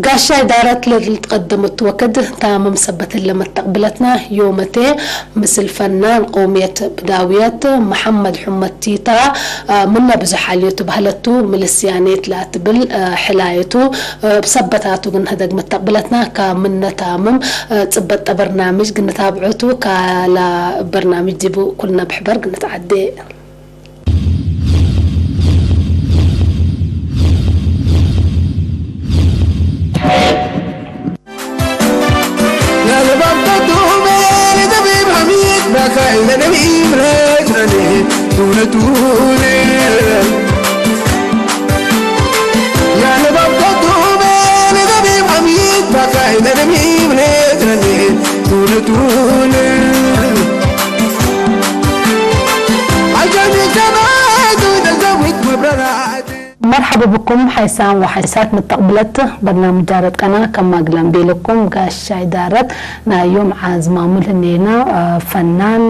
ጋሻይ ዳረት ለልትቀደመት ወከድ ታመም ሰበት ለመተቅብለትና ዮመቴ ምስል ፈናን ቆምየት ብዳውየት መሐመድ ሑመቲታ ምነ ብዙሕ ሓልዮቱ ባህለቱ ምልስያኔት ላትብል ሕላየቱ ብሰበታቱ ግን ህደግ መተቅብለትና ካብ ምነ ታመም ጽበጠ በርናምጅ ግንታብዐቱ ካላ በርናምጅ ዲቡ ኩልነ ብሕበር ግንትዓዴ። መርሓባ ብኩም ሓይሳን ወሓይሳት መተቕብለት በርናምጅ ዳረት ቀና ከማግለን ቤለኩም ጋሻይ ዳረት ናይ ዮም ዓዝማሙ ልኔና ፈናን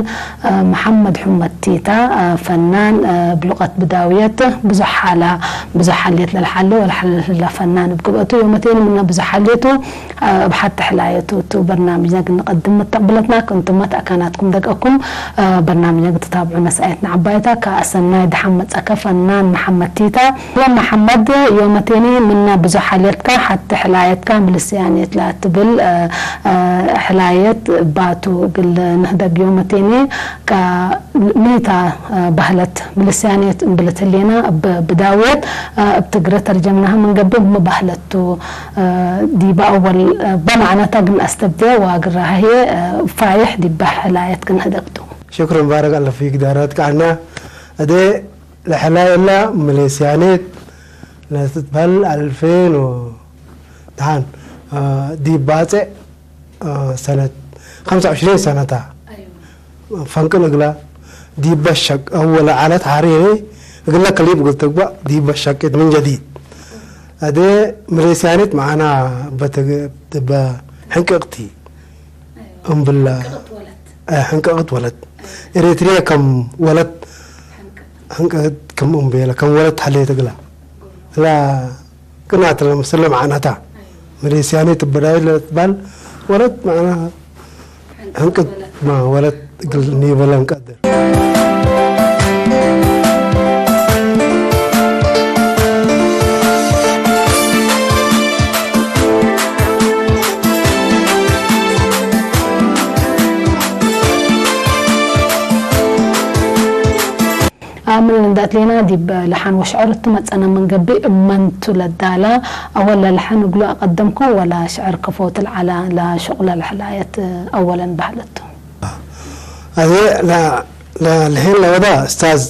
መሓመድ ሑመቲታ ፈናን ብሉቐት ብዳውየት ብዙሕ ሓላ ብዙሕ ሓልየት ለልሓለ ወልሓለላ ፈናን ብግብአቱ ዮመቴን ምና ብዙሕ ሓልየቱ ኣብ ሓቲ ሕላየቱ እቱ በርናምጅና ግን ንቐድም መተቕብለትና ክንቱመት ኣካናትኩም ደቀኩም በርናምጅና ግትታብዑ ነስኣየት ንዓባይታ ከኣሰናይ ደሓን መጸከ ፈናን መሓመቲታ ሎም መሓመድ ዮመቴኒ ምና ብዙሕ ሓልየትካ ሓቲ ሕላየትካ ምልስያኔት ላ ትብል ሕላየት ባቱ ግል ንህደግ ዮመቴኒ ምኒታ ባህለት ምልስያኔት እንብለት ህሌና ብዳውየት እብ ትግረ ተርጀምናሃ መንገብብ ምባህለቱ ዲበ ኣወል በማዕናታ ግን ኣስተብደ ዋግራሃሄ ፋይሕ ዲበ ሕላየት ግን ህደግቱ ሽክር ሙባረክ ኣለፊክ ዳራት ቃና እደ ለሐላየላ መሌስያኔት ለትትበል ኣልፌን ደሓን ዲብ ባጽዕ ሰነት ኸምሳ ዕሽሪን ሰነታ ፈንቅል እግላ ዲበ ሸቅ አወለ ዓለት ሓሪ እግለ ከሊብ እግል ትግባእ ዲበ ሸቅት ምን ጀዲድ አደ መሌስያኔት መዓና በሕንቅቅቲ እምብላ ሕንቀቅት ወለት ኤሪትሪያ ከም ወለት ሕንቀቅት ከም እምቤለ ከም ወለት ሐሌት እግላ ላ ቅናት ለምስለ መዓናታ መሌስያኔ ትበዳይ ለትባል ወለት መዓና ሕንቅት ወለት እግል ኒበለ እንቀድር ኣምን እንዳትሌና ዲብ ለሓን ወሽዕር እትመጸነ መንገቢ እመንቱ ለዳላ ኣወለ ለሓን እግሉ ኣቀደምኮ ወላ ሽዕር ከፎት ለዓላ ለሽቁለ ለሕላየት ኣወለን ባህለቱ። ኣዜ ለልሒን ለወዳ እስታዝ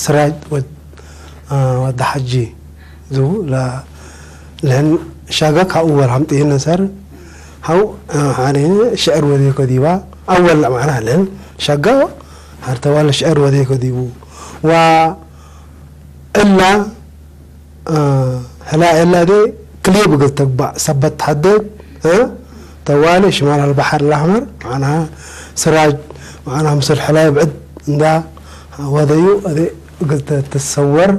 ስራጅ ወዲ ሓጂ ዝቡ ለህን ሻጋ ካብ እወል ሓምጥይነ ሰር ሓው ሓኔ ሽዕር ወዴኮ ዲባ ኣወል ለማዕና ለህን ሻጋ ሓርተዋለ ሽዕር ወዴኮ ዲቡ ዋ እላ ሕላ እላ ደ ክሊብ እግል ተግባእ ሰበት ተሐደግ ተዋለ ሽማል አልባሕር ለአሕመር ማዕና ስራጅ ማዕና ምስል ሕላይ ብዕድ እንዳ ወደዩ እግል ተሰወር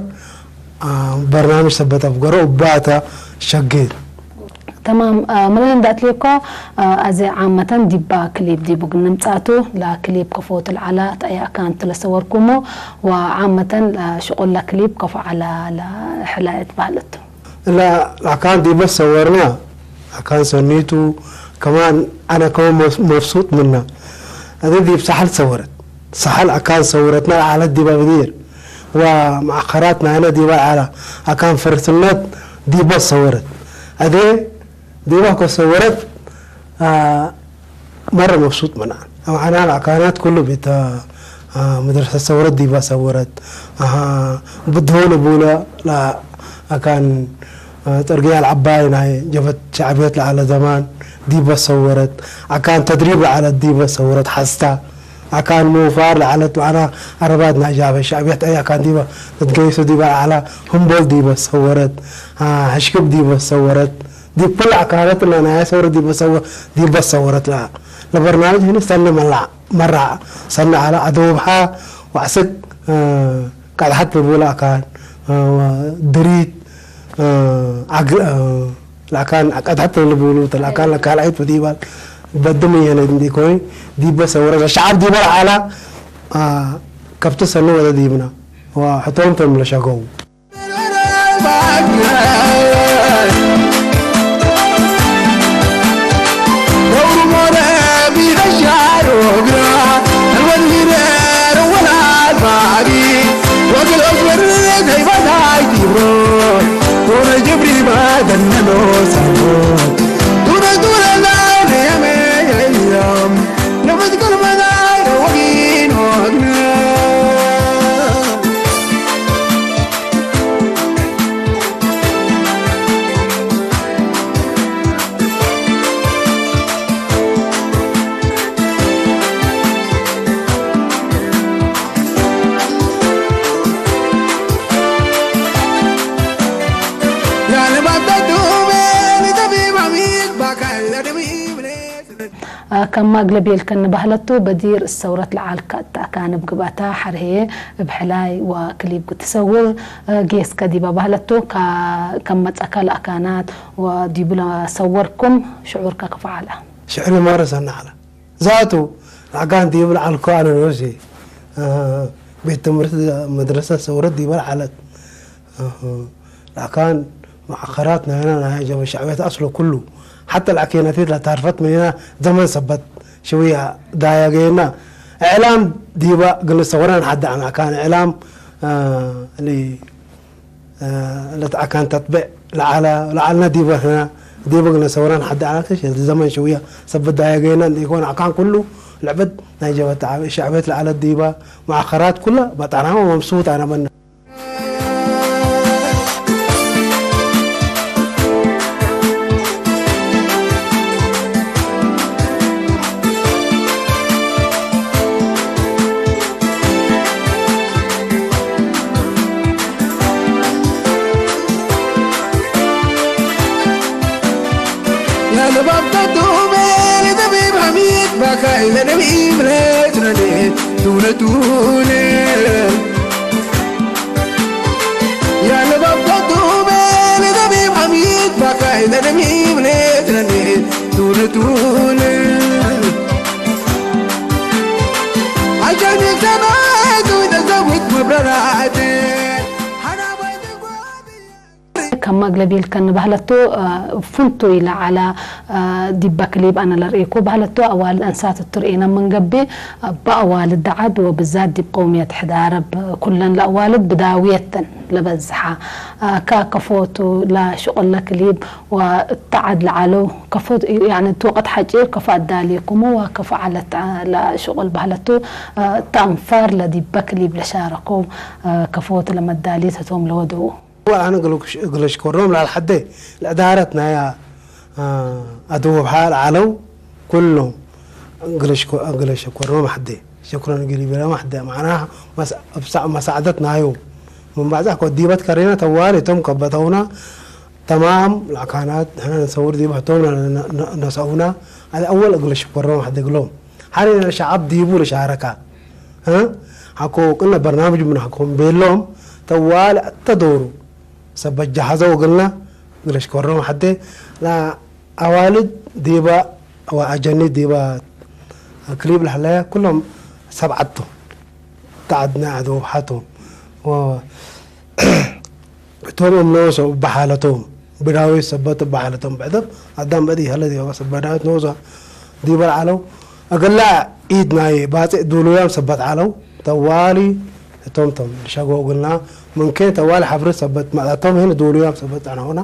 በርናምጅ ሰበት ኣፍገሮ እባ እታ ሸጌል። ተማም ምንን እንዳትሌኮ ኣዚ ዓመተን ዲባ ክሊብ ዲቡ ግን ንምጻቱ ላ ክሊብ ከፎት ልዓላ ጠያካን ትለሰወርኩሞ ዋ ዓመተን ሽቁላ ክሊብ ከፎ ዓላ ላ ሕላየት ባህለቱ። ላ ላካን ዲበ ሰወርና ላካን ሰኒቱ ከማን ኣነ ከመ መፍሱጥ ምና ኣዚ ዲብ ሳሕል ሰወረት ሳሕል ኣካን ሰወረትና ዓለት ዲባ ብዲር ومؤخرات ናይነ ዲባ ዓላ ኣካን ፍርስነት ዲቦ ሰወረት ኣደ ዲባ ኮ ሰወረት መረ መብሱጥ መና ኣምዓና ኣካናት ኩሉ ቤተ መድረሰ ሰወረት ዲባ ሰወረት ብድሆነ ቡለ ኣካን ጥርግያ ልዓባይ ናይ ጀበት ሻዕብየት ለዓለ ዘማን ዲበ ሰወረት ኣካን ተድሪብ ለዓለት ዲበ ሰወረት ሓስታ ኣካን ሞፋር ለዓለት መዓና ኣረባት ናይ ጃበ ሻዕብየት ኣይ ኣካን ዲበ እትገይሱ ዲበ ለዓላ ህምቦል ዲበ ሰወረት ሕሽክብ ዲበ ሰወረት ዲብ ኩሉ ኣካለት እና ናይ ሰወረት ዲበ ሰወ ዲበ ሰወረት ለዓ ለበርናምጅ ህን ሰነ መላዕ መራዕ ሰነ ዓላ ኣደወብሓ ዋዕስክ ቃልሓት ብቡላ ኣካን ድሪት ዓግ ላካን ቀድሐት ንብሉ ተላካን ካልኣይት ብዲባል በድም የነ እንዲኮይ ዲበ ሰወረ ሻዓብ ዲበ ዓላ ከብተ ሰነ ወደ ዲብና ወሕቶም ተምለሸገው ከም ማግለብ የልከኒ ባህለቶ በዲር ሰውረት ለዓልካ እታ ኣካነብ ግብኣታ ሓርሄ ብሕላይ ወክሊብ ክትሰውር ጌስከ ዲባ ባህለቶ ከም መጻካ ለኣካናት ወዲቡ ለሰወርኩም ሽዑርካ ክፈዓላ ሽዕሪ ማረ ሰናዕላ ዛቱ ላዕካን ዲብ ለዓልኮ ኣነ ነብሲ ቤት ትምህርቲ መድረሰ ሰውረት ዲባ ለዓለት ላካን መዓኸራት ናይና ናይ ጀበ ሻዕብያት ኣስሎ ኩሉ ሓተ ለዓኬናቴት ለታርፈት መኒና ዘመን ሰበት ሽውያ ዳያገየና እዕላም ዲባ ግን ሰውራን ሓደ ዓና ካን እዕላም ለተዓካን ተጥበዕ ለዓላ ለዓልና ዲባ ህና ዲባ ግን ሰውራን ሓደ ዓና ከሽ ዘመን ሽውያ ሰበት ዳያገየና እንዲኮን ኣካን ኩሉ ልዕበት ናይ ጀበ ሻዕብያት ለዓለት ዲባ መዓኸራት ኩላ ባጣናማ መምሱት ኣና መና ከም ማግለብ ኢልከኒ ባህለቶ ፍንቶ ኢላ ዓላ ዲባ ክሊብ ኣነ ለርእይኮ ባህለቶ ኣዋልድ ኣንሳት እትርእየና መንገቤ ብኣዋልድ ደዓድ ወብዛት ዲብ ቀውምየት ሕዳረብ ኩለን ለኣዋልድ ብዳውየተን ለበዝሓ ካ ከፎቱ ላሽቁለ ክሊብ ወእተዓድ ለዓለው ከፎት ያኒ ትወቀት ሓጪር ከፎ ኣዳልየኩሞ ወከፎ ዓለት ለሽቁል ባህለቶ እታ ኣንፋር ለዲበ ክሊብ ለሻረኮ ከፎት ለመዳልየት ህቶም ለወደኡ። ወላ ኣነ ግለሽኮሮም ላልሓደ ለዕዳረት ናያ ኣደወብሓ ለዓለው ኩሎም ግለሽኮሮም ሓደ ሸኩረን ግሊበላ ማሕደ ማዕና መሳዕደት ናዮ ምንባዕዛ ኮዲበት ከሬና ተዋል እቶም ከበተውና ተማም ለዓካናት ንሕና ንሰውር ዲበ ሕቶም ነሰኡና ኣወል ግለሽኮሮም ሓደ ግሎም ሓደ ሸዓብ ዲቡ ለሻረካ ሀኮ ቅነ በርናምጅ ምናኮም ቤሎም ተዋል ተዶሩ ሰበጃ ሀዘው ግልና ግለሽ ኮሮም ሐደ አዋልድ ዲባ ወአጀኒ ዲባ ክሊብ ለሐለያ ኩሎም ሰብዓቱ ተዓድና አዶ ሐቶም እቶም እምነወሶ በሓለቶም ብዳዊት ሰበት በሓለቶም ብዕደብ ኣዳም በዲ ሀለ ዲባ ሰበዳዊት ነወሶ ዲበል ዓለው እገላ ኢድ ናይ ባጽዕ ዱሉያም ሰበት ዓለው ተዋሊ እቶም ቶም ሸጎ እግልና ምንኬን ተዋሊ ሓብሪ ሰበት ማእታቶም ይህን ዱሉያም ሰበት ጣናውና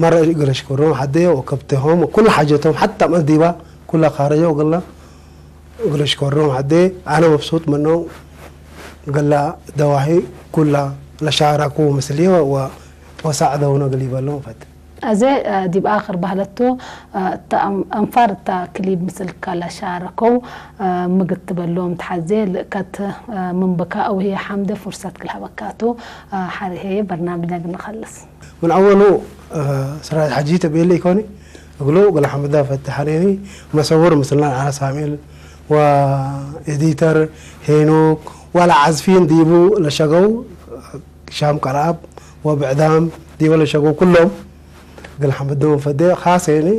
መረ እግለ ሽኮሮም ሓደዮ ወከብተሆም ኩሉ ሓጀቶም ሓታ መዲባ ኩላ ካረዮ እግልና እግለ ሽኮሮም ሓደ ኣነ መብሱጥ መኖ ገላ ደዋሂ ኩላ ለሻራኩ ምስልዮ ወሳዕደውነ ገሊበሎም ፈት ኣዘ ዲብ ኣኽር ባህለቶ እታ ኣንፋር እታ ክሊብ ምስልካ ለሻረከው ምግት ትበሎም ተሓዜ ልእከት ምንብካ ኣውህየ ሓምደ ፉርሰት ክልሃበካቱ ሓርሄ በርናምጅ ነግር ንኸልስ። ምን ኣወሉ ስራጅ ሓጂ ተቤለ ይኮኒ እግሎ ገለ ሓምዳ ፈቲ ሓኔኒ መሰውር ምስልና ኣነ ሳሙኤል ወኤዲተር ሄኖክ ዋላ ዓዝፊን ዲቡ ለሸገው ሻም ቀልኣብ ወብዕዳም ዲበ ለሸገው ኩሎም قال حمد دوم فدي خاص يعني،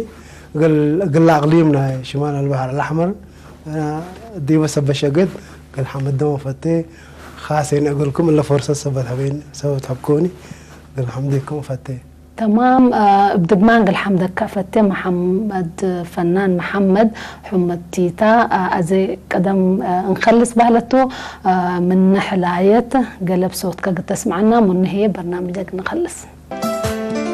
قال، قال أقليمنا شمال البحر الأحمر، أنا ديما سبشقد، قال حمد دوم فدي خاص يعني، أقول لكم إلا فرصة سبت حبين، سبت حبكوني، قال حمد يكون فدي. تمام. ብድግማን ግል ሓምደካ ፈቴ መሓመድ ፈናን መሓመድ ሑመቲታ። ኣዘ ቀደም እንኸልስ ባህለቱ ምንሕላየት ገለብ ሰውትከ ግተስምዓና ሙንሄ በርናምጀግ ንኸልስ።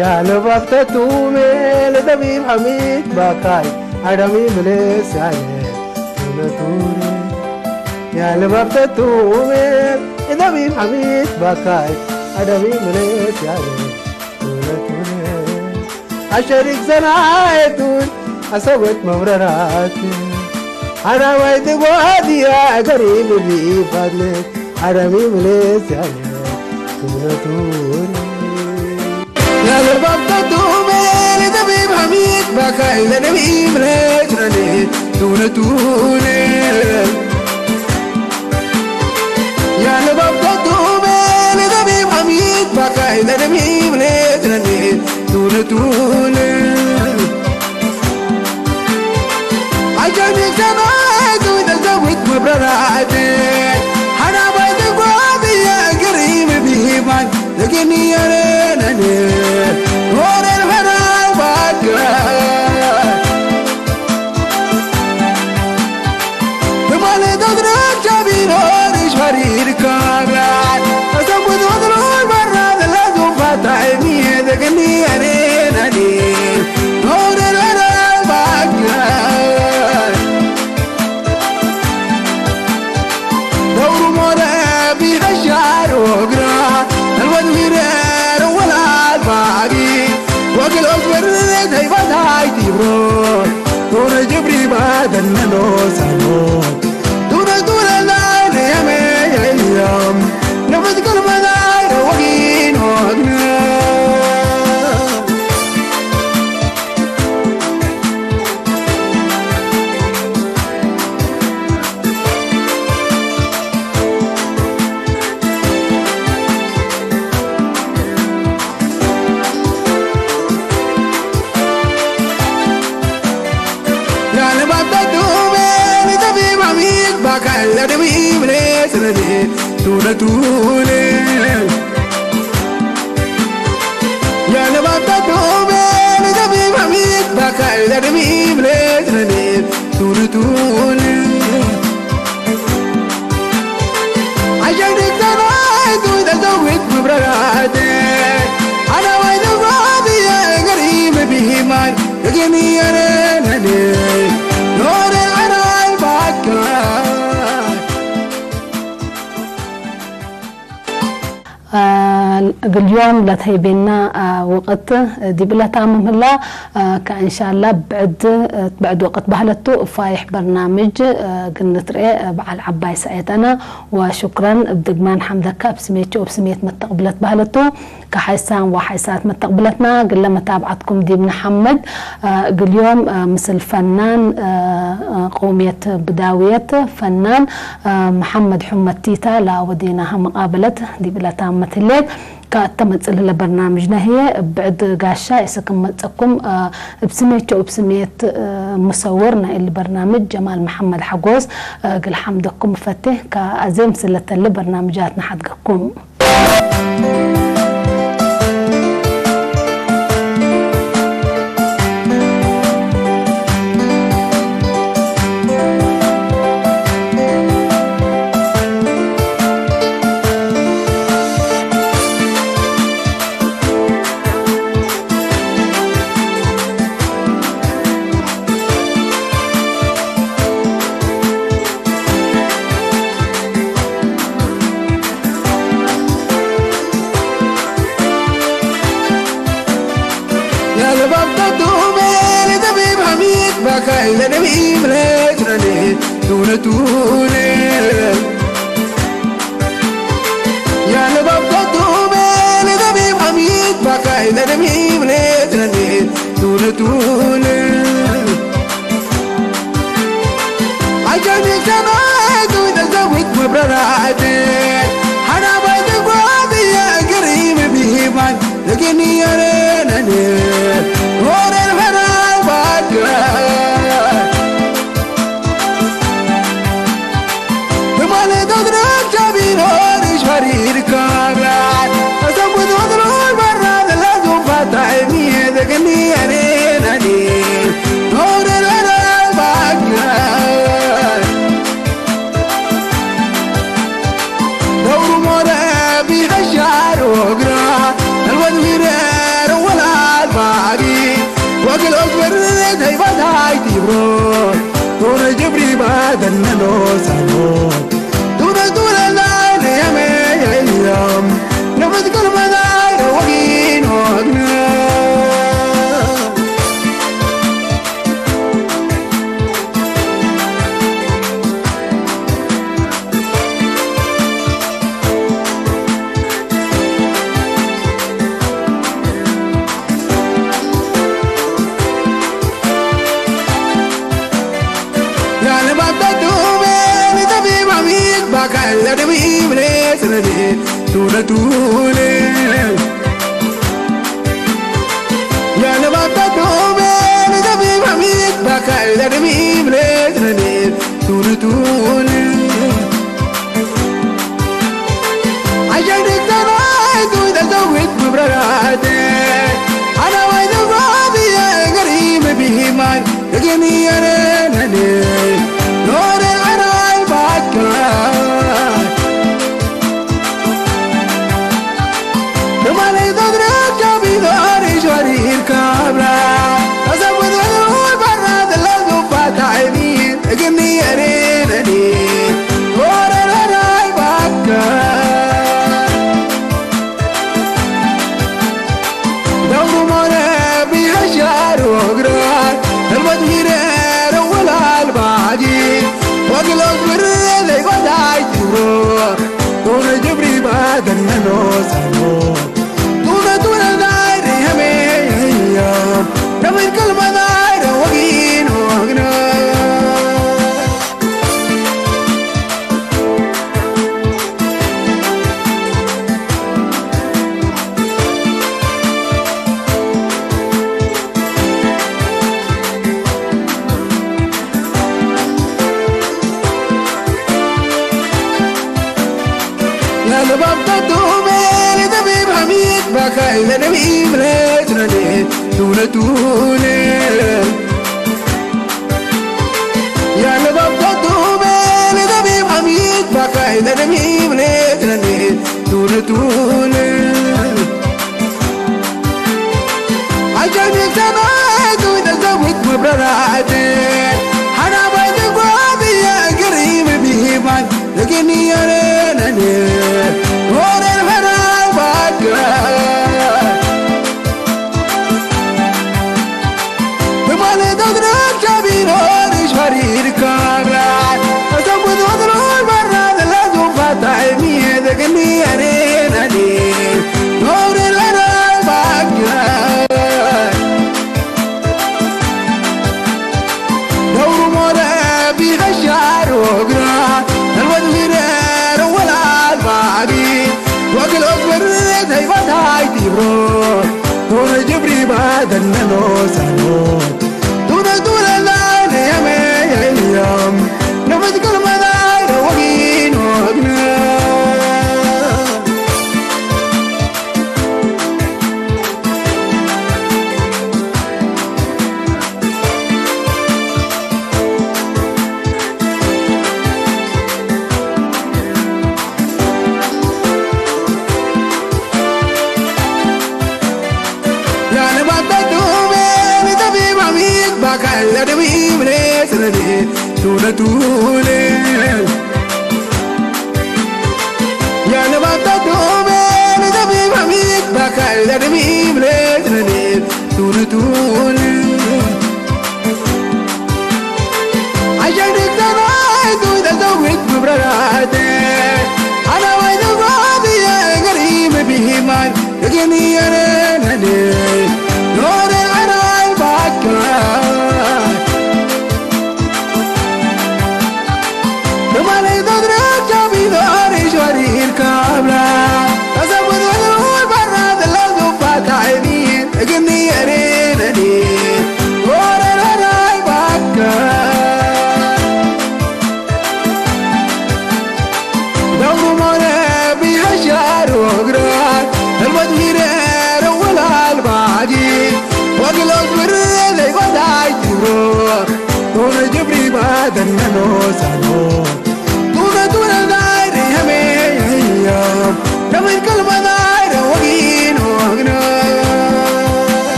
يا لباب تتومي لدبيب حميد باكاي عدمي مليس يعني تونتوني. يا لباب تتومي لدبيب حميد باكاي عدمي مليس يعني تونتوني. أشرك زنايتون أسوت مبرراتي. أنا ويد بوادي يا قريب بيفاتني. عدمي مليس يعني تونتوني. يا لباب تدومي لدبيب حميد باكا إذا نبي مليس يعني تونتوني. يا لباب تدومي لدبيب حميد باكا إذا نبي مليس يعني تونتوني. عشان الجماعة وتزود مبرراتي. أنا بدي قاضي يا كريم بيبان، لكن يا ريناني، نور الفرح بكرة. እግል ዮም ለተህይቤና ወቅት ዲብ እለታምም ህላ፣ ከእንሻላ ብዕድ ብዕድ ወቅት ባህለቱ ፋይሕ በርናምጅ እግል ንትርኤ በዓል ዓባይ ሰእየት አነ ወሹክረን እብ ድግማን ሓምደካ እብ ስሜት ወእብ ስሜት መተቅብለት ባህለቱ ከሓይሳን ወሓይሳት መተቅብለትና ግለ መታብዓትኩም ዲብ ንሓምድ። እግል ዮም ምስል ፈናን ቆውምየት ብዳውየት ፈናን መሓመድ ሑመቲታ ለአወዴናሃ መቃበለት ዲብ እለታመት ህሌት። ከአተመጽእ ለበርናምጅ ነህየ እብ ብዕድ ጋሻ ኢሰክም መጸኩም እብ ስሜት ወእብ ስሜት ሙሰውር ናይ እሊ በርናምጅ ጀማል መሓመድ ሓጎስ እግል ሓምደኩም እፈቴ። ከአዜ ምስለተሊ በርናምጃት ነሓድገኩም። Tuna jibri ba dan na lo sano. Tuna tuna la ne ya me ya ya. Na mas kal ma la ya wa gi no agna.